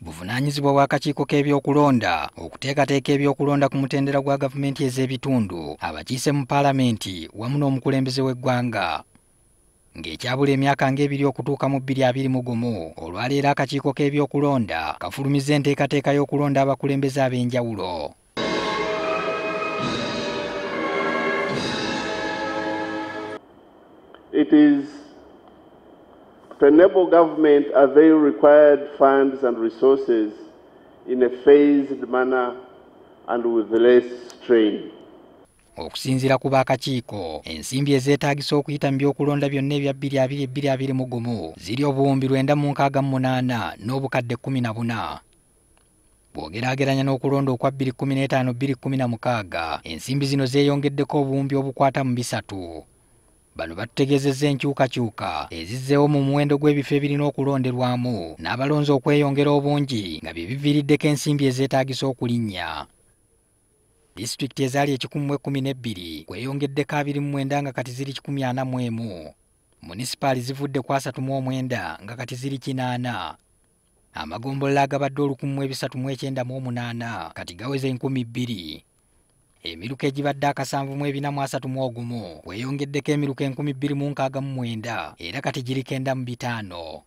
Buvunaanyizibwa bw'akakiiko k'ebyokulonda okuteekateeka ebyokulonda ku mutendera gwa gavumenti ez'ebitundu, abakiise mu paalamenti wamu n'omukulembeze w'eggwanga. Ng'ekyabula emyaka ng'ebiri okutuuka mu 2021, olwaleero akakiiko k'ebyokulonda kafulumizza enteekateeka y'okulonda abakulembeze ab'enjawulo. It is to enable government avail required funds and resources in a phased manner and with less strain. Okusinziira ku b'akakiiko, ensimbi ezeetaagisa okuyita mu by'okulonda byonna ebya 2021 ziri obuwumbi 968 n'obukadde 14. Bw'ogeraageranya n'okulonda okwa 2015-2016, ensimbi zino zeeyongeddeko obuwumbi obukwata mu 3. Bano batutegeezezza enkyukakyuka ezizzeewo mu muwendo gw'ebifo ebirina okulonderwamu n'abalonzi okweyongera obungi nga bye biviiriddeko ensimbi ezeetaagisa okulinnya. Disitulikiti ezaali 112 kweyongeddeko 29 nga kati ziri 141. Munisipaali zivudde ku 39 nga kati ziri 80. Amagombolola agabadde 1398 kati gaweze 2000. Emiruka egibadde 7431 kweyongeddeko emiruka 2069 era kati giri 95.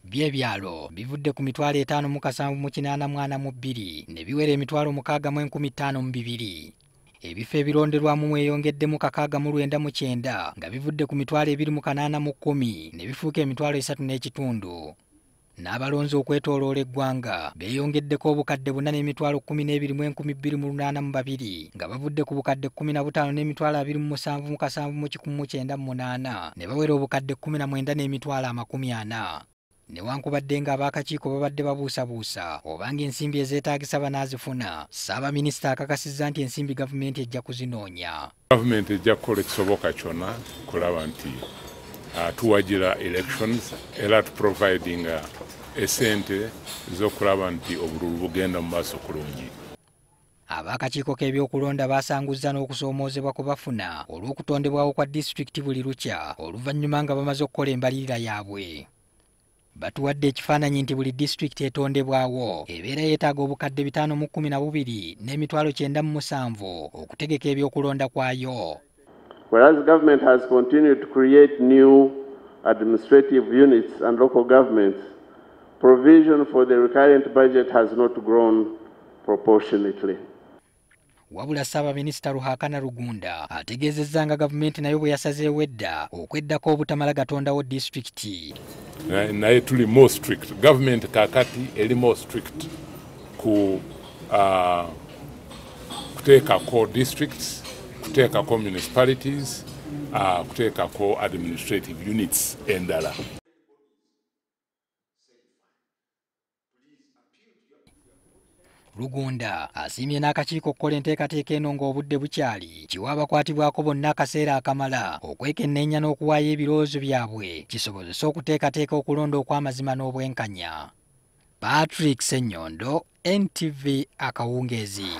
By'ebyalo bivudde ku 57,842 ne biwera 60,052. Ebifo ebironderwamu mweyongeddemu 699 nga bivudde ku 28,010 ne bifuuka 3,500. N'abalonzi okwetooloola eggwanga beeyongeddeko obukadde 4,012,282 nga bavudde ku bukadde 15,027,198 ne bawera obukadde 19,040. Newankubadde ng'ab'akakiiko babadde babuusabuusa obanga ensimbi ezeetaagisa banaazifuna, Ssaabaminisita akakasizza nti ensimbi gavumenti ejja kuzinoonya. Gavumenti ejja kukola ekisoboka kyonna kulaba nti tuwagira elections era tuprovidinga esente z'okulaba nti obululu bugenda mu maaso kulungi. Ab'akakiiko k'ebyokulonda baasanguzza n'okusoomoozebwa kwe bafuna olw'okutondebwawo kwa disitulikiti buli lukya oluvannyuma nga bamaze okukola embalirira yaabwe. Batuwadde ekifaananyi nti buli disitulikiti etondebwawo ebeera yeetaaga obukadde 512 n'emitwalo 97 okutegeka ebyokulonda kwayo. Whereas government has continued to create new administrative units and local governments, provision for the recurrent budget has not grown proportionately. Wabula Ssaabaminisita Ruhakana Rugunda ategeezezza nga gavumenti nayo bwe yasazeewo edda okweddako obutamala gatondawo disitulikiti. Naye tuli more strict. Government kakati eri more strict ku kuteekako districts, kuteekako municipalities, kuteekako administrative units endala. Rugunda asiimye n'akakiiko okukola enteekateeka eno ng'obudde bukyali kiwa abakwatibwako bonna akaseera akamala okwekenneenya n'okuwaayo ebirowoozo byabwe kisobozese okuteekateeka okulonda okw'amazima n'obwenkanya. Patrick Ssenyondo, NTV akawungeezi.